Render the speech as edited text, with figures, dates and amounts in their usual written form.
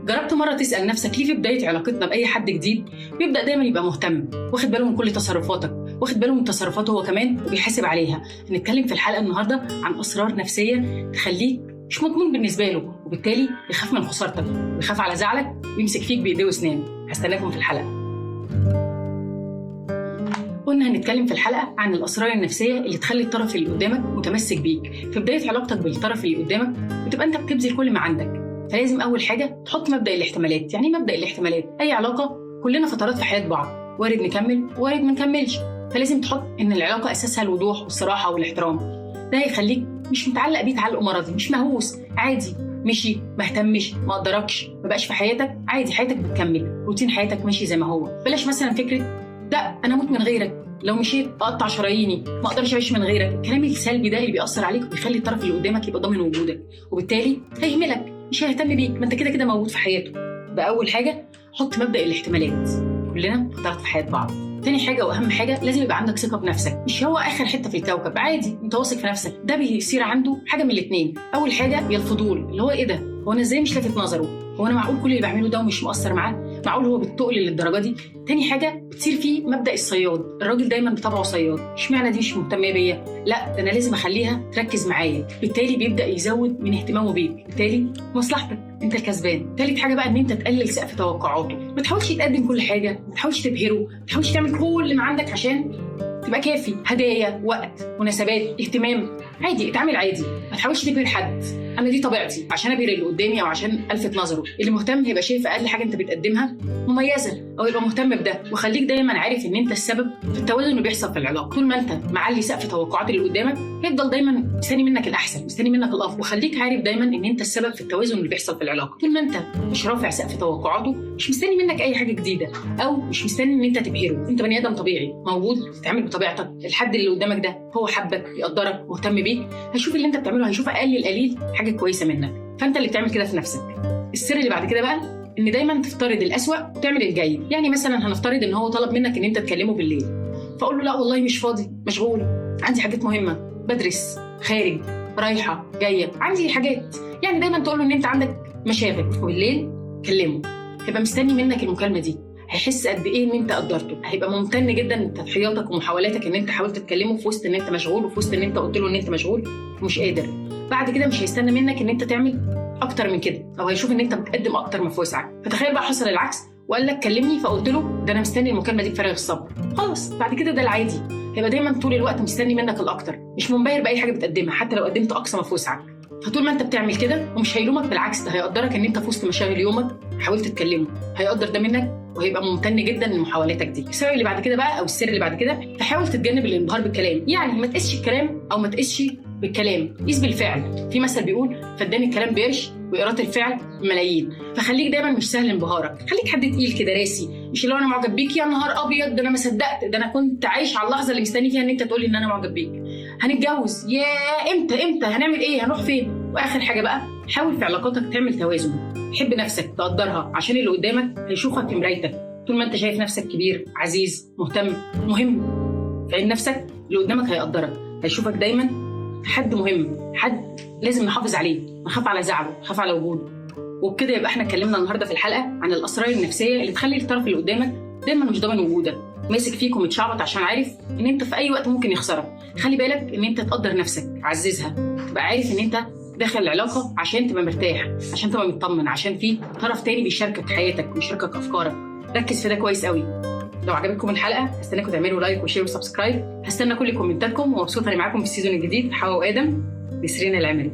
جربت مرة تسأل نفسك ليه في بداية علاقتنا بأي حد جديد بيبدأ دايما يبقى مهتم، واخد باله من كل تصرفاتك، واخد باله من تصرفاته هو كمان وبيحاسب عليها؟ هنتكلم في الحلقة النهاردة عن أسرار نفسية تخليك مش مضمون بالنسبة له، وبالتالي يخاف من خسارتك ويخاف على زعلك ويمسك فيك بإيديه وأسنانه. هستناكم في الحلقة. قلنا هنتكلم في الحلقة عن الأسرار النفسية اللي تخلي الطرف اللي قدامك متمسك بيك. في بداية علاقتك بالطرف اللي قدامك بتبقى أنت بتبذل كل ما عندك، فلازم أول حاجة تحط مبدأ الاحتمالات. يعني مبدأ الاحتمالات؟ أي علاقة كلنا فترات في حياة بعض، وارد نكمل وارد ما نكملش، فلازم تحط إن العلاقة أساسها الوضوح والصراحة والاحترام. ده هيخليك مش متعلق بيه تعلق مرضي، مش مهووس، عادي مشي، ما اهتمش، ما قدركش، ما بقاش في حياتك، عادي حياتك بتكمل، روتين حياتك ماشي زي ما هو. بلاش مثلا فكرة لا أنا أموت من غيرك، لو مشيت اقطع شراييني، ما اقدرش اعيش من غيرك. الكلام السلبي ده اللي بيأثر عليك وبيخلي الطرف اللي قدامك يبقى ضامن وجودك، وبالتالي هيهملك، مش هيهتم بيك، ما انت كده كده موجود في حياته. بقى اول حاجة حط مبدأ الاحتمالات، كلنا فترات في حياة بعض. تاني حاجة واهم حاجة، لازم يبقى عندك ثقة بنفسك، مش هو اخر حتة في الكوكب، عادي انت واثق في نفسك. ده بيصير عنده حاجة من الاثنين، اول حاجة يا الفضول اللي هو ايه ده، هو انا ازاي مش لافت نظره، هو انا معقول كل اللي بعمله ده ومش مؤثر معاه، معقول هو بالتقل للدرجة دي. تاني حاجة بتصير فيه مبدا الصياد، الراجل دايما بطبعه صياد، اشمعنى دي مش مهتمة بيا، لا ده انا لازم اخليها تركز معايا، بالتالي بيبدا يزود من اهتمامه بيك، بالتالي مصلحتك انت الكسبان. تالت حاجة بقى ان انت تقلل سقف توقعاته، ما تحاولش تقدم كل حاجة، ما تحاولش تبهره، ما تحاولش تعمل كل ما عندك عشان تبقى كافي، هدايا، وقت، مناسبات، اهتمام، عادي اتعامل عادي، ما تحاولش تبهر حد. انا دي طبيعتي، عشان ابهر اللي قدامي او عشان الفت نظره. اللي مهتم هيبقى شايف اقل حاجة انت بتقدمها مميزة او يبقى مهتم بده. وخليك دايما عارف ان انت السبب في التوازن اللي بيحصل في العلاقة. طول ما انت معلي سقف توقعات اللي قدامك هيفضل دايما مستني منك الاحسن، مستني منك الافضل. وخليك عارف دايما ان انت السبب في التوازن اللي بيحصل في العلاقة. طول ما انت مش رافع سقف توقعاته مش مستني منك اي حاجة جديدة او مش مستني ان انت تبهره. انت بني ادم طبيعي موجود، تتعامل بطبيعتك. الحد اللي قدامك ده هو حبك، يقدرك، مهتم بيك، هيشوف اللي انت بتعمله، هيشوف اقل القليل حاجة كويسة منك، فانت اللي بتعمل كده في نفسك. السر اللي بعد كده بقى ان دايما تفترض الأسوأ وتعمل الجيد. يعني مثلا هنفترض ان هو طلب منك ان انت تكلمه بالليل، فاقول له لا والله مش فاضي، مشغول، عندي حاجات مهمة، بدرس، خارج، رايحة جاية، عندي حاجات. يعني دايما تقول له ان انت عندك مشاغل، وبالليل كلمة، هيبقى مستني منك المكالمة دي، هيحس قد ايه ان انت قدرته، هيبقى ممتن جدا لتضحياتك ومحاولاتك ان انت حاولت تكلمه في وسط ان انت مشغول، وفي وسط ان انت قلت له ان انت مشغول ومش قادر. بعد كده مش هيستنى منك ان انت تعمل اكتر من كده، او هيشوف ان انت بتقدم اكتر ما في وسعك. فتخيل بقى حصل العكس وقال لك كلمني، فقلت له ده انا مستني المكالمة دي بفارغ الصبر. خلاص بعد كده ده العادي، هيبقى دايما طول الوقت مستني منك الاكتر، مش منبهر باي حاجة بتقدمها حتى لو قدمت اقصى ما في وسعك. فطول ما انت بتعمل كده ومش هيلومك، بالعكس ده هيقدرك ان انت في وسط مشاغل يومك حاولت تكلمه، هيقدر ده منك وهيبقى ممتن جدا لمحاولاتك دي. السبب اللي بعد كده بقى او السر اللي بعد كده، تحاول تتجنب الانبهار بالكلام. يعني ما تقيسش الكلام او ما تقيسش بالكلام، قيس بالفعل. في مثل بيقول فدان الكلام بقرش وقيراط الفعل ملايين. فخليك دايما مش سهل انبهارك، خليك حد تقيل كده راسي، مش اللي هو انا معجب بيك يا نهار ابيض ده انا ما صدقت، ده انا كنت عايش على اللحظة اللي مستني فيها ان انت تقولي ان انا معجب بيك، هنتجوز، يا امتى امتى، هنعمل ايه، هنروح فين. واخر حاجة بقى، حاول في علاقاتك تعمل توازن، حب نفسك، تقدرها، عشان اللي قدامك هيشوفك في مرايتك. طول ما انت شايف نفسك كبير، عزيز، مهتم، مهم في عين نفسك، اللي قدامك هيقدرك، هيشوفك دايما حد مهم، حد لازم نحافظ عليه، نخاف على زعله، نخاف على وجوده. وبكده يبقى احنا اتكلمنا النهارده في الحلقة عن الاسرار النفسية اللي تخلي الطرف اللي قدامك دايما مش ضامن وجودك، ماسك فيك ومتشعبط عشان عارف ان انت في اي وقت ممكن يخسرك. خلي بالك ان انت تقدر نفسك، عززها، تبقى عارف ان انت داخل العلاقة عشان تبقى مرتاح، عشان تبقى مطمن، عشان في طرف تاني بيشاركك حياتك ويشاركك افكارك. ركز في ده كويس قوي. لو عجبتكم الحلقة هستناكم تعملوا like و share و subscribe، هستنى كل كومنتاتكم، ومبسوطة اني معاكم في ال season الجديد. حواء وادم، نسرين العمري.